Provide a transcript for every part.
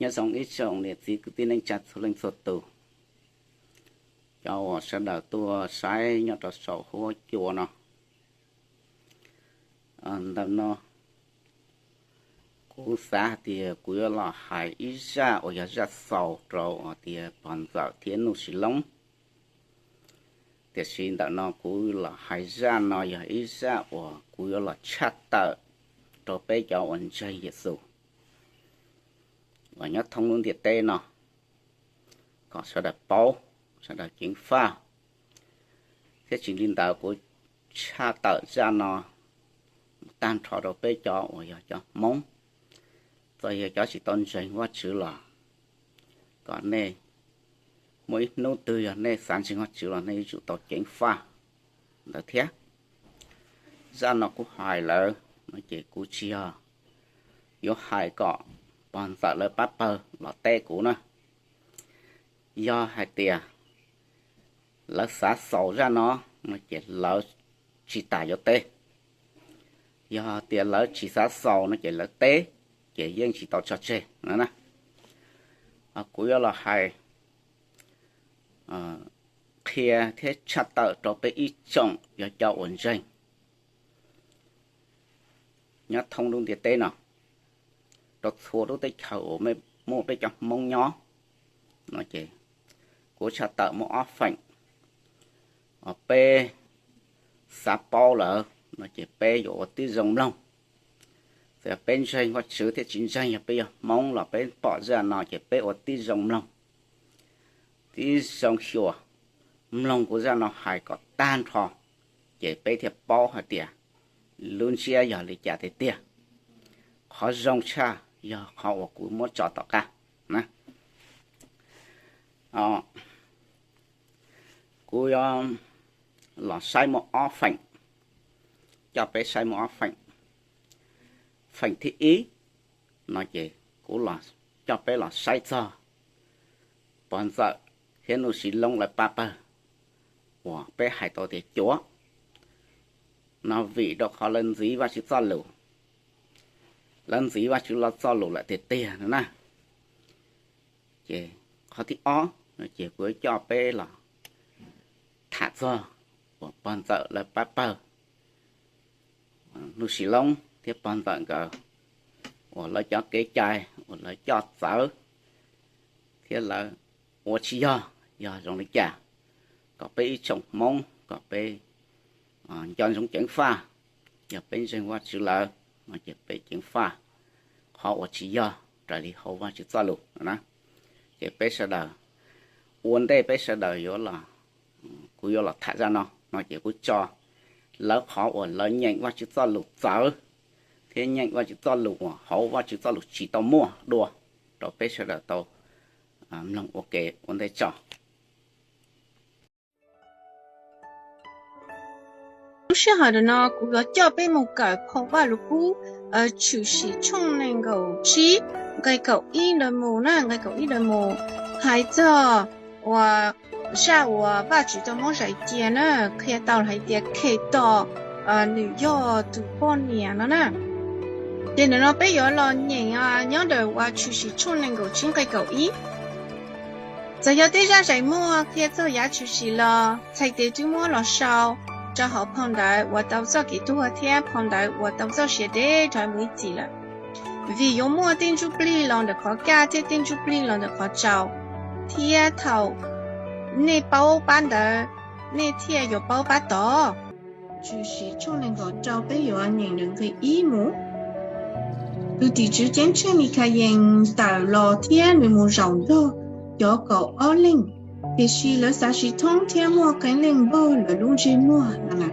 Nyob zoo ib tsoom niam txiv kwv tij neej tsa txhua leej txhua tus, cov uas sawv daws tuaj saib nyob rau saum huab cua no. Ntawm no kuv xav hais tias kuv yuav los hais ib zaj uas yog zaj xaus rau hais tias pog ntxawm thiab Nuj Sis Loob. Tiam sis ntawm no kuv los hais zaj no yog ib zaj uas kuv yuav los tshaj tawm rau peb cov uas ntseeg Yexus uas nyob thoob lub ntiaj teb no kom sawv daws paub, sawv daws ceev faj. Thiab tsis li ntawd kuv tshaj tawm zaj no tag nrho rau peb cov uas yog cov Hmoob, txawm yog cov tsis tau ntseeg Vajtswv los kom nej muaj ib hnub twg yog nej xav ntseeg Vajtswv los nej yuav tsum tau ceev faj ntawd thiab. Zaj no kuv hais lawm no ces kuv tsis yog yuav hais kom pog ntxawm lawv pab pawg los teb kuv na. Yog hais tias lawv xav xaus zaj no no ces lawv tsis tas yuav teb. Yog tias lawv tsis xav xaus no ces lawv teb, ces yeej tsis tau tso tseg no na. Kuv yuav los hais qhia thiab tshaj tawm rau peb ib tsoom yog cov uas ntseeg nyob thoob lub ntiaj teb no, rau txhua lub teb chaws uas muaj peb cov Hmoob nyob no ces kuv tshaj tawm muaj ob feem. Peb xav paub lawm no ces peb yuav ua tib zoo mloog. Txawm yog peb ntseeg Vajtswv thiab tsis ntseeg, yog peb yog Hmoob los peb pom zaj no ces peb ua tib zoo mloog, tib zoo xyuas, mloog kuv zaj no hais kom tag nrho, ces peb thiaj paub hais tias lub ntsiab yog li cas tiag tiag. Qhov zoo tshaj yog qhov uas kuv muab tso tom qab na. Kuv yuav los saib muaj ob feem, coj peb saib muaj ob feem. Feem thib ib no ces kuv coj peb los saib txog pog ntxawm thiab Nuj Sis Loob lawv pab pawg uas peb hais tau tias cuav no vim rau qhov lawv ntxiv Vajtswv txoj lus, lawv ntxiv Vajtswv los txoj lus lawm tiag tiag no na. Ces qhov thib ob no ces kuv yuav coj peb los tham txog uas pog ntxawm lawv pab pawg Nuj Sis Loob thiab pog ntxawm nkawd uas lawv cov kev cai uas lawv coj txawv thiab lawv ua tsis yog, yog zoo li cas, kom peb ib tsoom Hmoob kom peb nco ntsoov ceev faj. Yog peb ntseeg Vajtswv lawm no ces peb ceev faj qhov uas tsis yog raws li hauv Vajtswv txoj lus no na. Ces peb sawv daws, ua ntej peb sawv daws yuav los, kuv yuav los tham zaj no no ces kuv tso lawv qhov uas lawv nyeem Vajtswv txoj lus txawv thiab nyeem Vajtswv txoj lus uas hauv Vajtswv txoj lus tsis tau muaj dua rau peb sawv daws tau mloog ua ke ua ntej tso. Lub sij hawm ntawm no kuv yuav coj peb mus kawm phau Vajluskub Tshwm Sim tshooj nees nkaum tsib nqe kaum ib ntawd mus na, nqe kaum ib ntawd mus, hais txog uas zaj uas Vajtswv tau muab zais cia na, qhia tau hais tias Khetos nws yog tus poj niam no na. Ces ntawm no peb yuav los nyeem nyob ntawm uas Tshwm Sim tshooj nees nkaum tsib nqe kaum ib. Txawm yog tej zaj zais muag qhia txog yav tshwm sim los txhais tes twb muab los sau rau hauv phau ntawv uas tau txoj kev tuag thiab phau ntawv uas tau txoj sia deb dhawv mus ib txhis lawm. Vim yuav muaj tej ntsuj plig los ntawm qhov kaj thiab tej ntsuj plig los ntawm qhov tsaus, thiab thaum nej paub pab ntawd, nej thiaj yuav paub pab tod. Tshwm Sim tshooj nees nkaum rau peb yuav nyeem ntawm nqe ib mus. Tus tim tswv ceeb tsheej Mikhayees tawm los thiab nws mus zaum nrog cov kaum ob leeg, tiam sis lawv xav tsis thoob thiab muaj qee leej npog lawv lub ntsej muag no na.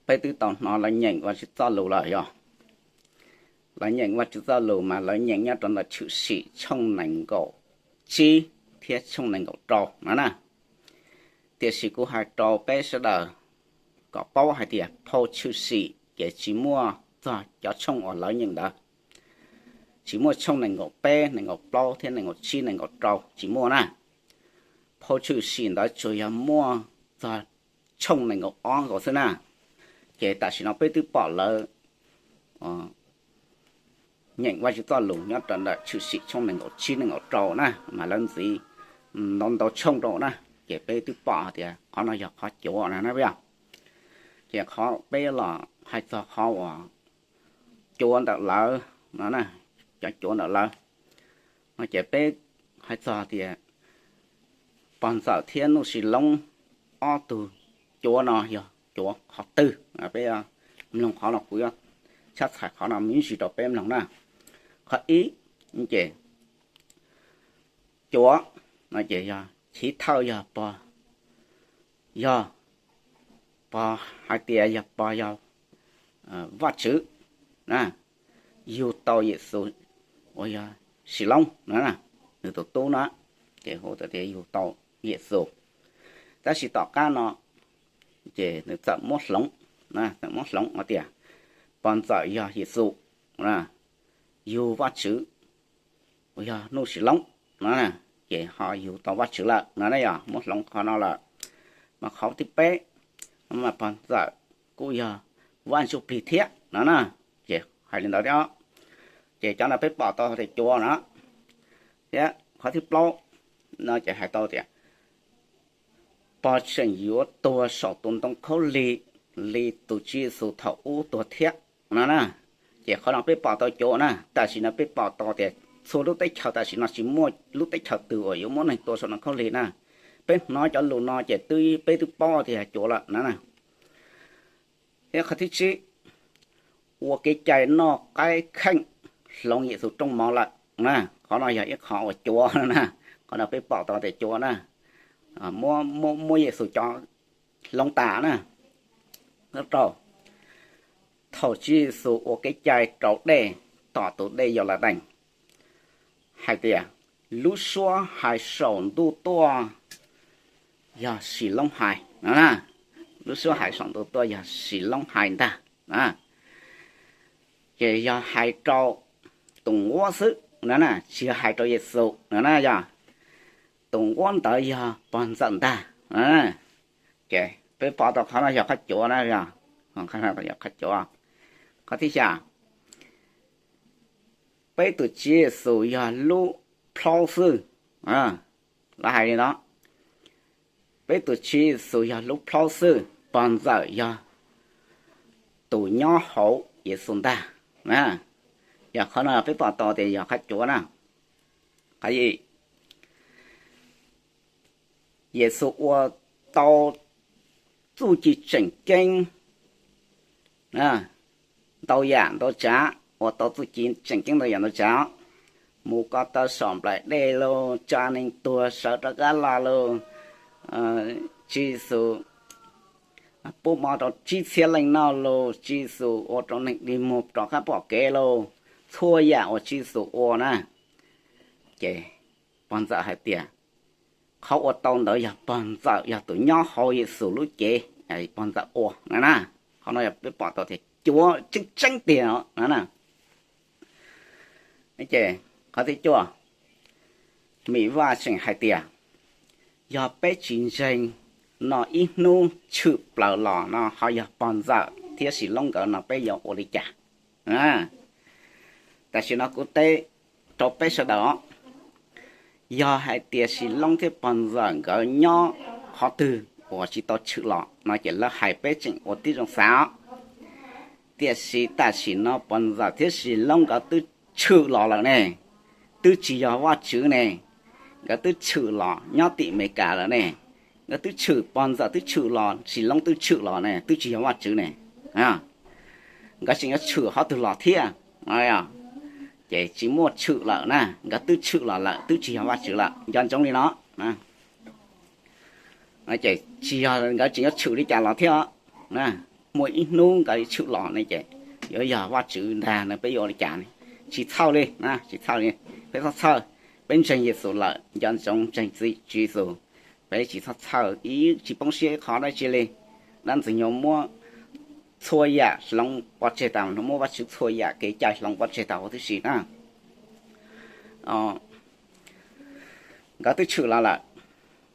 Peb twb tau hnov lawv nyeem Vajtswv txoj lus lawm yog, lawv nyeem Vajtswv txoj lus mas lawv nyeem nyob rau ntawm Tshwm Sim tshooj nees nkaum tsib thiab tshooj nees nkaum rau no na. Tiam sis kuv hais rau peb sawv daws kom paub hais tias phau Tshwm Sim ces tsis muaj txog cov tshooj uas lawv nyeem ntawd. Tsis muaj tshooj nees nkaum peb, nees nkaum plaub thiab nees nkaum tsib, nees nkaum rau, tsis muaj na. Phau Tshwm Sim ntawd tsuas yog muaj txog tshooj nees nkaum ob nkaus xwb na. Ces tam sim no peb twb pom lawv, nyeem Vajtswv txoj lus nyob rau ntawm Tshwm Sim tshooj nees nkaum tsib nees nkaum rau na, mas lawv ntxiv ntau ntau tshooj rau na, ces peb twb pom tias qhov no yog qhov cuav na, yog. Ces qhov peb los hais txog qhov uas cuav ntawm lawv no, cov cuav ntawm lawv no ces peb hais txog tias Pog Ntxawm thiab Nuj Sis Loob ob tug cuav no yog cuav qhov twg? Peb mloog qhov no, kuv yuav tshab txhais qhov no me ntsis rau peb mloog na. Qhov ib, ces cuav no ces yog chiv thawj yog pog, yog pog hais tias yog pog yog Vajtswv na, yug tau Yexus uas yog Sis Loob na, nws tus tub na, ces hu tias yug tau Yexus. Tab sis tom qab no ces nws txawm muab hloov, txawm muab hloov hais tias Pog Ntxawm yog Yexus, yug Vajtswv uas yog Nuj Sis Loob no, ces ho yug tau Vajtswv lawm no, yog muab hloov qhov no lawm. Mas qhov thib peb, mas Pog Ntxawm kuj yog Vaj Ntsuj Plig thiab no na, ces hais li ntawd thiab. Ces cov no peb pom tau tias cuav no. Thiab qhov thib plaub no ces hais tau tias pog tseem yuav tuag saum tus ntoo khaub lig li tus Tswv Yexus thaum ub tuag thiab no na. Ces qhov no peb pom tau cuav na, tam sim no peb pom tau tias txhua lub teb chaws tam sim no tsis muaj lub teb chaws twg uas yuav muab neeg tua saum ntoo khaub lig na. Peb hnov cov lus no ces twb peb twb paub tias cuav lawm na. Thiab qhov thib tsib, ua kev cai noj qaib kheej hloov Yexus rooj mov lawm na. Qhov no yog ib qho uas cuav na, qhov no peb pom tau tias cuav na, muab Yexus cov hloov tas na. Rau thaum Tswv Yexus ua kev cai rau dej tom tus dej Yauladees hais tias lub suab hais saum ntuj tuaj yog Sis Loob hais no. Lub suab hais saum ntuj tuaj yog Sis Loob hais ntag. Ces yog hais rau tus nquab xwb no, tsis yog hais rau Yexus no na, yog tus nquab ntawd yog Pog Ntxawm ntag. Ces peb pom tau qhov no yog qhov cuav na, yog qhov cuav. Qhov thib xya, peb tus Tswv Yexus yog lub plhaub xwb. Lawv hais li no, peb tus Tswv Yexus yog lub plhaub xwb, Pog Ntxawm yog tus nyob hauv Yexus ntag. Yog qhov no peb pom tau tias yog qhov cuav na. Qhov Yexus ua tau txuj ci tseem ceeb ntau yam ntau tsav, ua tau txuj ci tseem ceeb ntau yam ntau tsav, mus ko taw saum nplaim dej los, tsa neeg tuag sawv rov qab los los, Tswv Yexus pub mov rau tsib txhiab leej noj los, Tswv Yexus ua rau neeg dig muag rov qab pom kev los, txhua yam uas Tswv Yexus ua na. Ces Pog Ntxawm hais tias qhov ua tau ntawd yog Pog Ntxawm yog tus nyob hauv Yexus lub cev, Pog Ntxawm ua na. Qhov no yog peb pom tau tias cuav tseeb tseeb tiag no na. Ces qhov thib cuaj, Mim Vaj tseem hais tias yog peb tsis ntseeg no ib hnub tshwm plaws los no ho yog Pog Ntxawm thiab Sis Loob nkawd no peb yuav ua li cas? Tam sim no kuv teb rau peb sawv daws, yog hais tias Sis Loob thiab Pog Ntxawm nkawd nyob qhov twg uas tsis tau tshwm los no ces lawv hais peb tseem ua tib zoo xav os. Tiam sis tam sim no Pog Ntxawm thiab Sis Loob nkawd twb tshwm los lawm ne, twb tsis yog Vajtswv ne. Nkawd twb tshwm los nyob tim Amelikas lawm ne. Nkawd twb tshwm, Pog Ntxawm twb tshwm los, Sis Loob twb tshwm los ne, twb tsis yog Vajtswv ne. Nkawd tseem yuav tshwm qhov twg los thiab? Ces tsis muaj tshwm lawm na, nkawd twb tshwm los lawm, twb tsis yog Vajtswv lawm, nco ntsoov li no. Ces tsis yog nkawd tseem yuav tshwm li cas los thiab. Muaj ib hnub nkawd tshwm los ne ces yuav yog Vajtswv ntag no peb yuav ua li cas ne? Tsis txhawj li, tsis txhawj li. Peb txhob txhawj, peb ntseeg Yexus lawm, nco ntsoov ntseeg Tswv Yexus. Peb tsis txhob txhawj, tsis poob siab ib qho dab tsi li. Dab ntxwg nyoog muab txhua yam hloov pov tseg tas, muab Vajtswv txhua yam kev cai hloov pov tseg tas huv tib si na. Nkawd twb tshwm los lawm,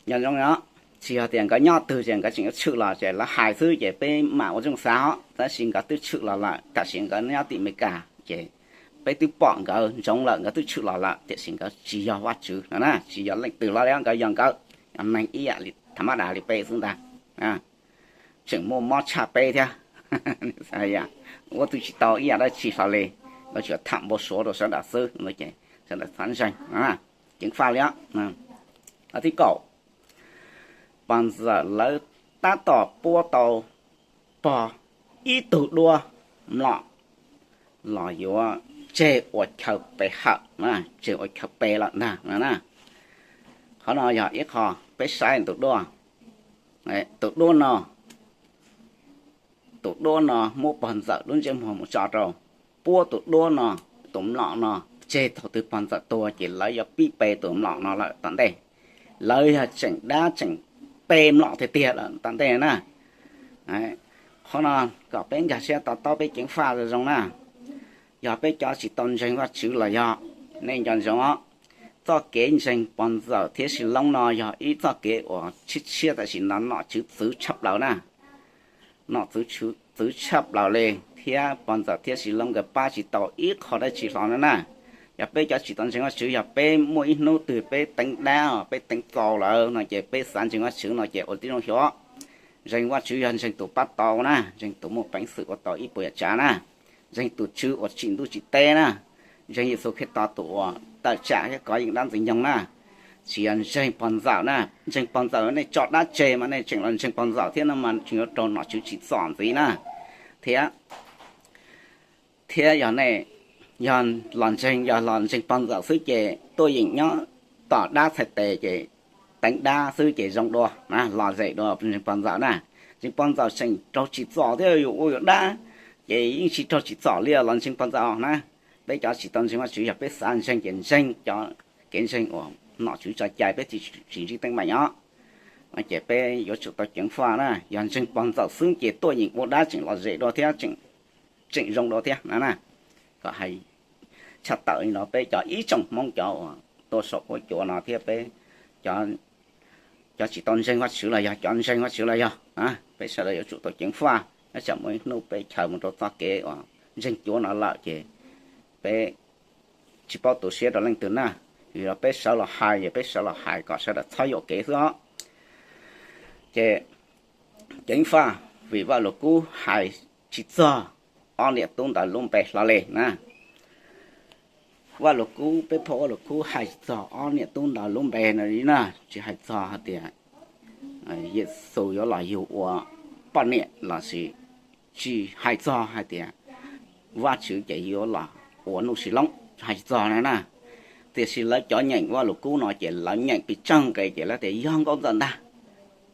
nco ntsoov no, tsis yog tias nkawd nyob twg ces nkawd tseem yuav tshwm los ces lawv hais xwb ces peb mam ua zoo xav os. Tab sis nkawd twb tshwm los lawm, tam sim nkawd nyob tim Amelikas ces peb twb pom nkawd ntsoov lawm, nkawd twb tshwm los lawm, tiam sis nkawd tsis yog Vajtswv no na, tsis yog leej twg los li, nkawd yog nkawd, yog neeg ib yam li tha mab das li peb xwb ntag. Tseem muaj mob tshaj peb thiab. Ua twb tsis tau ib yam dab tsi hlo li, nkawd tsuas tham npau suav rau sawv daws xwb, sawv daws txhob ntseeg. Ceev faj li. Qhov thib kaum, pog ntxawm lawv tab tom puab tau pog ib tug duab mlom los yuav tseg ua chaw pe hawm, tseg ua chaw pe lawm ntag no na. Qhov no yog ib qho peb saib tus duab, tus duab no, tus duab no muab pog ntxawm lub ntsej muag mus tso rau, puab tus duab no, tus mlom no tseg thaum twg pog ntxawm tuag ces lawv yuav pib pe tus mlom no lawm tom ntej. Lawv yog tseem dab tseem pe mlom tiag tiag lawm tom ntej na. Qhov no kom peb nkag siab to taub peb ceev faj zoo zoo na. Yog peb cov tsis tau ntseeg Vajtswv los yog, nej nco ntsoov os, txoj kev ntseeg pog ntxawm thiab sis loob no yog ib txoj kev uas tshiab tshiab tam sim no nom tswv txwv tshaj plaws na. Nom tswv txwv tshaj plaws li, thiab pog ntxawm thiab sis loob nkawd pab tsis tau ib qho dab tsi hlo no na. Yog peb cov tsis tau ntseeg Vajtswv, yog peb muaj ib hnub twg peb teev dab, peb teev txaus lawm no ces peb xav ntseeg Vajtswv no ces ua tib zoo xyuas. Ntseeg Vajtswv yog ntseeg tus pab tau na, ntseeg tus muaj peev xwm ua tau ib puas yam tsav na, ntseeg tus tswv uas tsim ntuj tsim teb na, ntseeg Yexus Khetos tus uas tawm tsam thiab kov yeej dab ntxwg nyoog na. Tsis yog ntseeg pog ntxawm na. Ntseeg pog ntxawm nej tso dab tseg mas nej tseem los ntseeg pog ntxawm thiab no mas tseem yuav raug nom tswv tsim txom ntxiv na. Thiab, thiab yog nej, yog los ntseeg, yog los ntseeg pog ntxawm xwb ces tuaj yeem nyob tom dab txhais tes ces teev dab xwb ces zoo dua, lom zem dua ntseeg pog ntxawm na. Ntseeg pog ntxawm tseem raug tsim txom thiab yuav ua yuav dab, ces yeej tsis raug tsim txom li los ntseeg pog ntxawm na. Peb cov tsis tau ntseeg Vajtswv yog peb xav ntseeg ces ntseeg cov kev ntseeg uas nom tswv tso cai peb thiaj tsis ntsib teeb meem os. Ces peb yuav tsum tau ceev faj na, yog ntseeg pog ntxawm xwb ces tuaj yeem ua dab tseem lom zem dua thiab, tseem zoo dua thiab na. Kom hais tshaj tawm li no peb cov ib tsoom Hmoob cov uas tuaj saum huab cua no thiab peb cov tsis tau ntseeg Vajtswv los yog cov ntseeg Vajtswv los yog, peb sawv daws yuav tsum tau ceev faj, nyob tsam muaj ib hnub peb chaws mus rau txoj kev uas ntseeg cuav no lawm ces peb tsis paub tu siab rau leej twg na. Vim los peb sawv los hais, peb sawv los hais kom sawv daws txhob yuam kev xwb os. Ces ceev faj, vim Vaj Lus Kub hais tsis txog ob niam tub ntawd lub npe hlo li na. Vaj Lus Kub, peb phau Vaj Lus Kub hais tsis txog ob niam tub ntawd lub npe no li na, tsis hais txog hais tias Yexus yuav los yug ua poj niam lossis tsis hais txog hais tias Vajtswv ces yuav los ua nuj Sis Loob, hais tsis txog na na. Tiam sis lawv cov nyeem Vaj Lus Kub no ces lawv nyeem pes tsawg nqe ces lawv tias yog Nkauj Ntxawm ntag,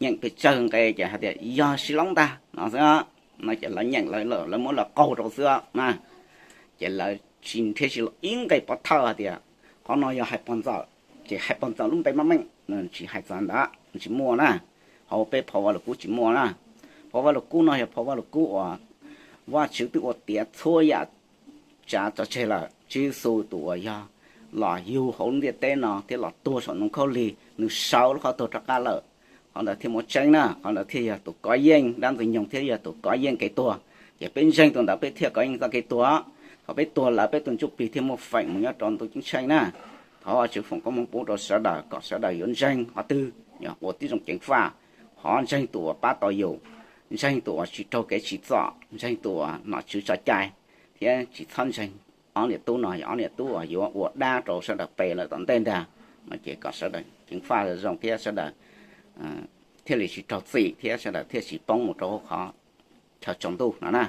nyeem pes tsawg nqe ces hais tias yog Sis Loob ntag no xwb. No ces lawv nyeem, lawv muab lawv qaug rau xwb na. Ces lawv tsis nrhiav tsis los ib nqe pov thawj hais tias qhov no yog hais pog ntxawm, ces hais pog ntxawm lub npe maj meej, tsis hais txog ntawd, tsis muaj na. Hauv peb phau Vaj Lus Kub tsis muaj na. Phau Vaj Lus Kub no yog phau Vaj Lus Kub uas Vajtswv twb ua tiav txhua yam tsav tso tseg lawm. Tswv Yexus tus uas yog los yug hauv ntiaj teb no thiab los tuag saum ntoo khaub lig, nws sawv lub qhov tuag rov qab lawm. Qhov ntawd thiaj muaj tseeb na, qhov ntawd thiaj yog tus kov yeej dab ntxwg nyoog thiab yog tus kov yeej kev tuag. Ces peb ntseeg tus ntawd peb thiaj kov yeej txoj kev tuag. Thaum peb tuag lawm peb tus ntsuj plig thiaj muaj feem mus nyob rau ntuj ceeb tsheej na. Thov Vajtswv foom koob hmoov pub rau sawv daws kom sawv daws yuav ntseeg qhov twg, ua tib zoo ceev faj, thov ntseeg tus uas pab tau yus, ntseeg tus uas tsis raug kev tsim txom, ntseeg tus uas nom tswv tso cai, thiab tsis txhob ntseeg ob niam tub no, yog ob niam tub uas yuav ua dab rau sawv daws pe lawm tom ntej ntag. No ces kom sawv daws ceev faj zoo thiab sawv daws thiaj li tsis raug txim thiab sawv daws thiaj tsis poob mus rau hauv qhov chaw tsaus ntuj no na.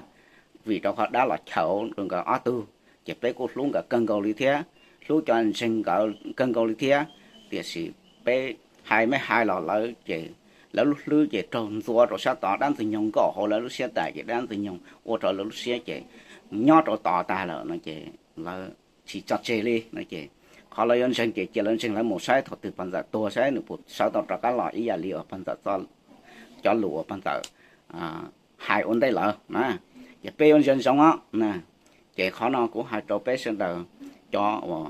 Vim rau qhov dab los chaws rau nkawd ob tug, ces peb kuj hlub nkawd kawg nkaus li thiab, hlub cov ntseeg nkawd kawg nkaus li thiab. Tiam sis peb hais me hais los lawv ces lawv lub hlwb ces raug ntxuav rau sab tod, dab ntxwg nyoog nkaum hauv lawv lub siab tas ces dab ntxwg nyoog ua rau lawv lub siab ces nyob rau tod tas lawm no ces lawv tsis tso tseg li no ces qhov lawv yuav ntseeg ces cia lawv ntseeg, lawv mus saib thaum twg pog ntxawm tuag saib nws puas sawv tau rov qab los ib yam li uas pog ntxawm, cov lus uas pog ntxawm hais ua ntej lawm na. Ces peb yuav ntsia ntsoov os. Ces qhov no kuv hais rau peb sawv daws cov uas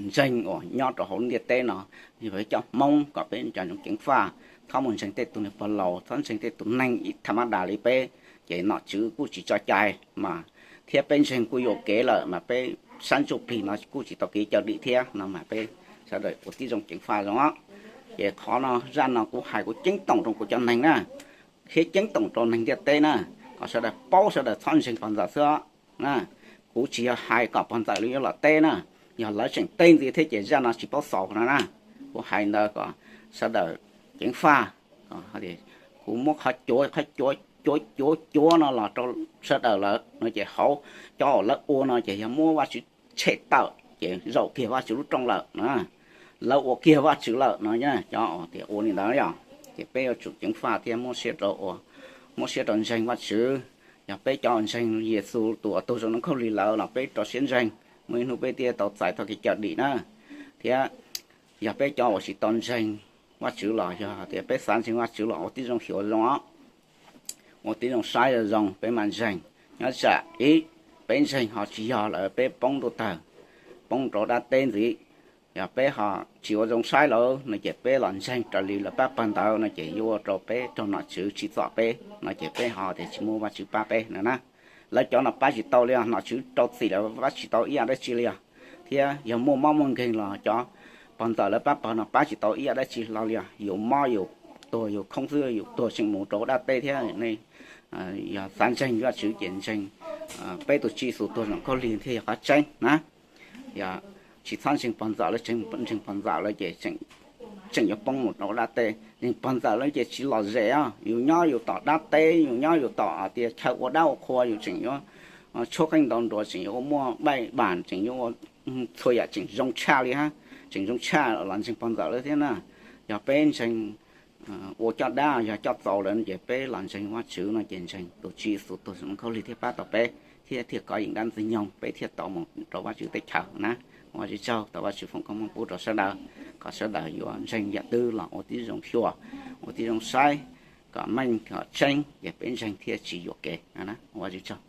ntseeg uas nyob rau hauv ntiaj teb no, yog peb cov Hmoob kom peb cov ceev faj, txhob mus ntseeg tej tus neeg pog laus, txhob ntseeg tej tus neeg ib tha mab das li peb. Ces nom tswv kuj tsis tso cai mas thiab peb ntseeg kuj yuam kev lawm mas peb sab ntsuj plig no kuj tsis tau kev cawm dim thiab no mas peb sawv daws ua tib zoo ceev faj zoo. Ces qhov no zaj no kuv hais kuv ceeb toom rau kuv cov neeg na, thiab ceeb toom rau neeg ntiaj teb na, kom sawv daws paub sawv daws txhob ntseeg pog ntxawm xwb. Kuv tsis yog hais kom pog ntxawm yuav los teb na, yog lawv tseem teb ntxiv thiab ces zaj no tsis paub xaus no na. Kuv hais ntawd kom sawv daws ceev faj. Kuv muab qhov cuav, qhov cuav cuav cuav cuav no los rau sawv daws lawm no ces hauv cov uas lawv ua no ces yog muab Vajtswv tshem tawm ces zaum kiag Vajtswv lub rooj lawm na, lawv ua kiag Vajtswv lawm no. Cov tias ua li ntawd yog, ces peb yuav tsum ceev faj thiab muab siab rau ntseeg Vajtswv. Yog peb cov ntseeg Yexus tus uas tuag saum ntoo khaub lig lawm los peb rau siab ntseeg, muaj ib hnub peb thiaj tau txais tau kev cawm dim na. Thiab yog peb cov uas tsis tau ntseeg Vajtswv los yog tias peb xav ntseeg Vajtswv los ua tib zoo xyuas zoo, ua tib zoo saib zoo zoo peb mam ntseeg. Nyob tsam ib, peb ntseeg ho tsis yog lawm peb poob ntuj tawg, poob rau dab teb ntxiv. Yog peb ho tsis ua zoo saib lawm no ces peb los ntseeg raws li lawv pab pawg ntawd no ces yuav ua rau peb raug nom tswv tsim txom peb no ces peb ho tias tsis muaj Vajtswv pab peb no na. Lawv cov no pab tsis tau li os, nom tswv rau txim lawv pab tsis tau ib yam dab tsi li os. Thiab yog muaj mob muaj nkeeg los cov pog ntxawm lawv pab pawg no pab tsis tau ib yam dab tsi los li os. Yus mob yus tuag yus khoob xwb, yus tuag tseem mus rau dab teb thiab. Nej yog xav ntseeg Vajtswv ces ntseeg peb tus Tswv Yexus tuag saum ntoo khaub lig thiaj yog qhov tseeb na. Yog tsis txhob ntseeg pog ntxawm lawv, ntseeg pog ntxawm lawv ces tseem yuav poob mus rau dab teb. Ntseeg pog ntxawm lawv ces tsis lom zem os, yus nyob yus tom dab teb, yus nyob yus tom tias chaw ua dab ua qhua yus tseem yuav tshuab qeej ntaus nruas, tseem yuav ua muaj baij bam, tseem yuav ua txhua yam tseem zoo tshaj li hab, tseem zoo tshaj los ntseeg pog ntxawm lawv thiab na. Yog peb ntseeg ua coj dab yog coj txaus lawm ces peb los ntseeg Vajtswv no ces ntseeg tus Tswv Yexus tuag saum ntoo khaub lig thiaj pab tau peb, thiab thiaj kov yeem dab ntxwg nyoog peb thiaj tau mus rau Vajtswv teb chaws na. Ua Vajtswv tsaug tau Vajtswv foom koob hmoov pub rau sawv daws, kom sawv daws yuav ntseeg yam twg los ua tib zoo xyuas, ua tib zoo saib kom meej kom tseeb ces peb ntseeg thiaj tsis yuam kev. Ua Vajtswv tsaug.